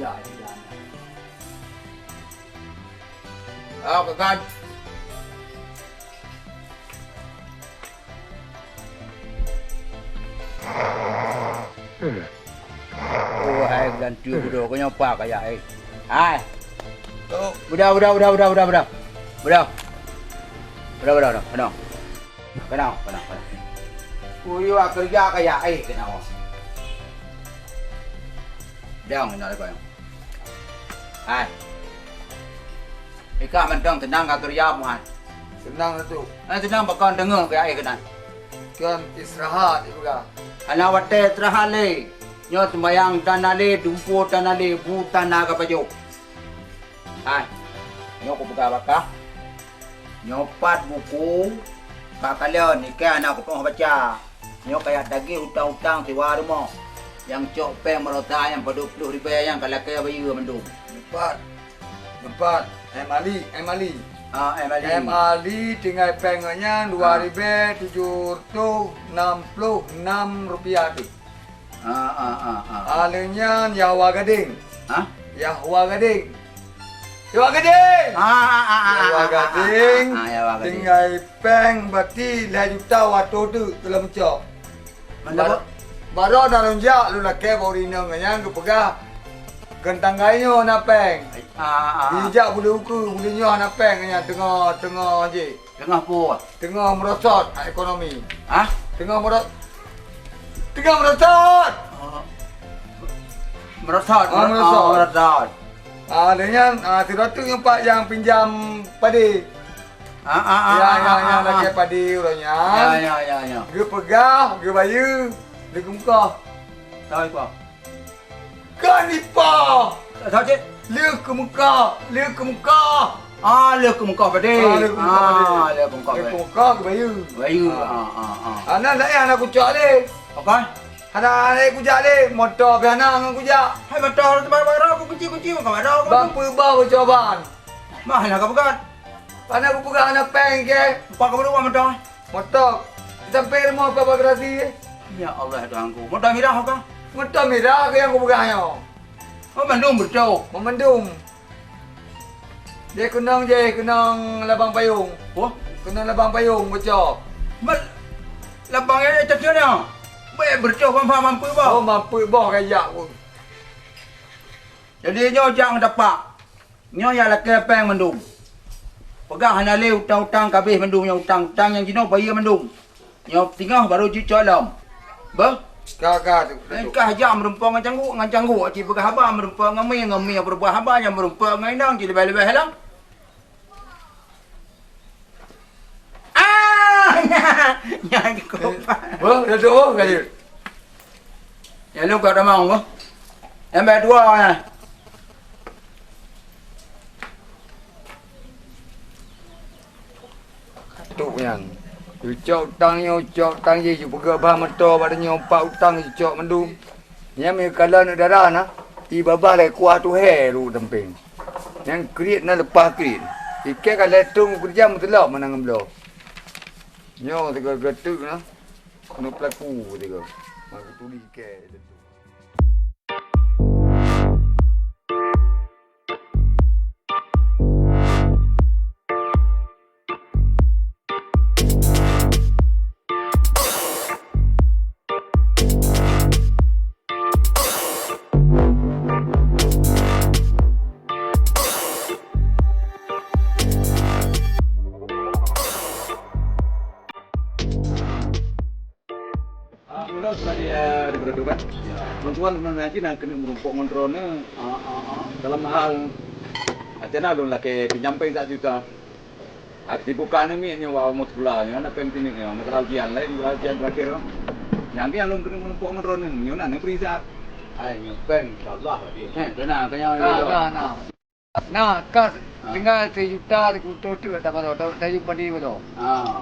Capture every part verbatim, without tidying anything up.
Ah, kan. Oh, hai, bulan tu bodoh, kau nyoe pa kaya, eh. Hai. Budak, budak, budak, budak, budak, budak. Budak. Budak, budak, budak. Kenal. Kenal, kenal, kenal. Uyuh, kerja kaya, eh, kenal. Dang, kenal kau. Hai. Ikah mantong teunang ka keureuja, Muhan. Teunang, Datuk. Eh, teunang bakon deungoe keu aé keunan. Kon istirahat, ipeugah. Hana watée istirahat lé. Nyoe seumayang tan na lé, dumpeue tan na lé, bu tan na ka pajoh. Hai. Nyoe kupeugah bak kah. Nyoe pat buku ka kalon, ikan hana kupeugah baca. Nyoe kajak tagih utang-utang siwa rumoh. Nyang cok péng meurota nyang padub ploh ribée nyang ka lakée bayeue mandum. Empat. Empat. M Ali, M Ali. Ah, M Ali. M Ali tinggai péng nyan dua ribée tujoh reutôh nam ploh nam rupiah teuh. Ah, ah, ah, ah. Aleuh nyan Yahwa Gadeng. Hah? Yahwa Gadeng. Yahwa Gadeng! Ah, ah, ah, ah, Yahwa ah, ah, ah, Gadeng. Ah, ah, Yahwa Gadeng. Tinggai péng bati lhée juta watôh teuk teuh lom cok. Mantap, Bar-, Bok. Baroe na lôn jak lôn lakée bak ureueng inong nyan geupeugah keu tanggai nyoe na péng. Ah, ah, ah. Geujak buleuen ukeue, buleuen nyoe hana péng nyan teungoh, teungoh jih. Teungoh peue? Teungoh meurosot ekonomi. Hah? Teungoh meuro-, teungoh meurosot. Oh. Meurosot, ah, meuro-, meurosot. Oh, meurosot. Ah, lheueh nyan, ah, sidroe teuk nyoe pat nyang pinjam padé. Ah, ah, ah, ya, ah, ya, ah, ya, ah, lakée ah. Padé uroe nyan. Ya, ya, ya, ya. Geupeugah, geubayeue, lé geumeukoh. Tahu apa? Kan ipa. Saja. Lé geumeukoh, lé geumeukoh. Ah, lé geumeukoh padé. Ah, lé geumeukoh padé. Ah, lé geumeukoh padé. Lé geumeukoh geubayeue. Bayeue. Ah. Ah, ah, ah. Ana laén hana kucok lé. Apa? Hana, hana kujak lé, moto pih hana ngon kujak. Hai moto tu baru-baru aku kunci-kunci mah ka baru aku. Bang peubah bocoban. Mah hana ka peugah. Hana kupeugah hana péng ke? Empat ka baru moto. Moto. Sampai rumoh apa bagasi? Ya Allah Tuhanku. Moto mirah ka? Moto mirah ke nyang kupeugah nyoe. Oh, mandum beutôi. Mandum. Jih keunong, jih keunong labang payong. Oh? Keunong labang payong, bocor. Mat, labang nyan cacok nyan. Bèk beureutoh bang, bang mampeue boh. Oh, mampeue boh kajak pun. Jadi nyoe jak ngon tapak. Nyoe nyang lakèe pèng mandum. Peugah hana lé utang-utang ka abéh mandum, nyoe utang-utang nyang jinoe bayeue mandum. Nyoe singoh barô jicok lom. Beuh? Ka, ka, tu, tu, tu. Kah jak meureumpok ngon cangguk, ngon cangguk cit peugah haba, meureumpok ngon mi, ngon mi peureumpok haba, nyang meureumpok ngon inong cit leubeh-leubeh lom. Ah, nyan, nyan, eh, keupak. Beuh, dah tu, oh, kali. Ya, lu kat rumah, oh. Yang baik dua, eh. Tok nyan. Cucok utang nyoe, cucok utang jih, cupeugah bah meuto bak nyoe empat utang cucok mandum. Nyan meukalon aneuk dara na, i babah lé kuah tuhé lu dampéng. Nyan kriet na leupah kriet. Ikèe ka lhèe thôn keureuja meuteulok meunan ngon bloe. Nyoe sigoe geuteuk na, keuneuk peulaku sigoe. Maka tuli ikèe. Ah, ulôn sebagai, eh, daripada tu kan. Ya. Lôn tuan sebenarnya cit na keuneuk meurumpok ngon droeneuh. Ah, ah, ah. Dalam hal, até na lôn lakèe pinjam pèng sak juta. Hati buka nyoe miet nyoe bak umu sikula nyoe, na pèng tineuk nyoe, masalah ujian laén, masalah ujian terakhir. Nyang biang lôn keuneuk meurumpok ngon droeneuh, nyoe na neupeuriksa. Hai, nyoe pèng, insya Allah, Pak. Heh, tenang, kenyang. Nah, nah, nah. Na kas, ah, tinggai sijuta sikureueng teuk ata baroe, ta-, tajak padé baroe. Ah,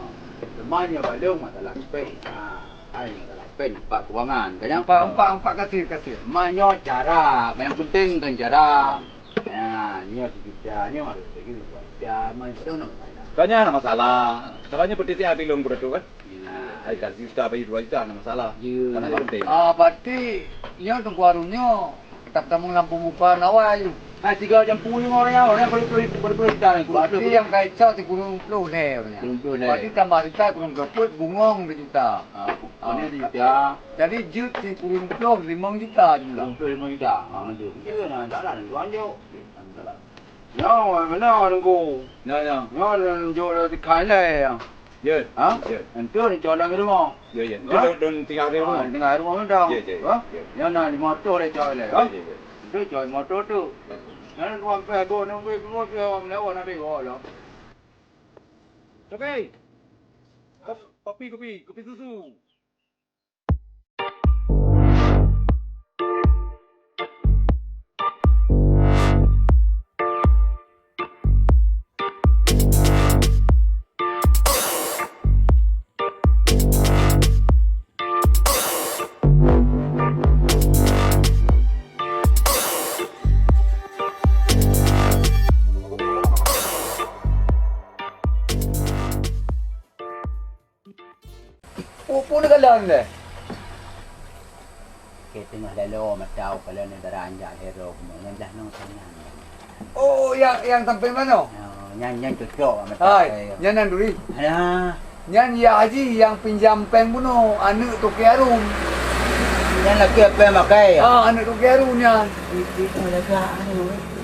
teuma nyoe bak lôn masalah pèng. Ah, hai masalah pèng, empat kewangan, kan nyan? Empat, empat, empat kasih, kasih. Ma nyoe cara, yang penting kan cara. Ah, nyoe sijuta, nyoe harus lagi dua juta, ma nyoe. Kan nyan hana masalah. Soalnya peuti tiap bilong beureutu kan? Ya. Hai ka sijuta, bagi dua juta hana masalah. Ya. Kan yang penting. Ah, berarti nyoe Teungku Harun nyoe. Tap tamong lam pembukaan awai. Ha, tiga jampu ni orang yang, orang yang boleh boleh boleh boleh dah ni. Berarti yang kait cak di kurung puluh leh orang. Kurung puluh leh. Berarti tambah juta kurung keput bungong di juta. Ha, mana di juta? Jadi jut di kurung puluh limong juta jumlah. Kurung puluh limong juta. Ha, tu. Iya, nah, tak ada, tu anjuk. Nyoe, mana nunggu? Nyoe, nyoe. Nyoe, nyoe, nyoe, nyoe, nyoe, nyoe. Ya. Ha? Ya. Entu ni cok lam rumah. Ya, ya. Ha? Entu dong tinggai di rumah. Ha, tinggai rumah dah. Ya, ya, ya. Ha? Ya. Nyoe na lima ratus dah cok leh. Ya, ha? Ya, ya. Entu cok lima ratus tu. Ya. Nyoe dua puluh go, enam puluh, lima puluh, lima puluh, lima puluh, lima puluh. Okey. Kop-, kopi, kopi, kopi susu. Peue, peue neukalon lé? Oke, teungoh lalo mata u kalon dara anjak hero bunoe nyan dah nong sanan. Oh, nyang, nyang sampéng manoe? Oh, nyan, nyan cocok mata. Hai, saya. Nyan nan duri. Alah. Nyan ya haji nyang pinjam péng bunoe, aneuk Toke Harun. Nyan laki apa yang makai? Ah, aneuk Toke Harun nyan. Itu, itu, itu, itu.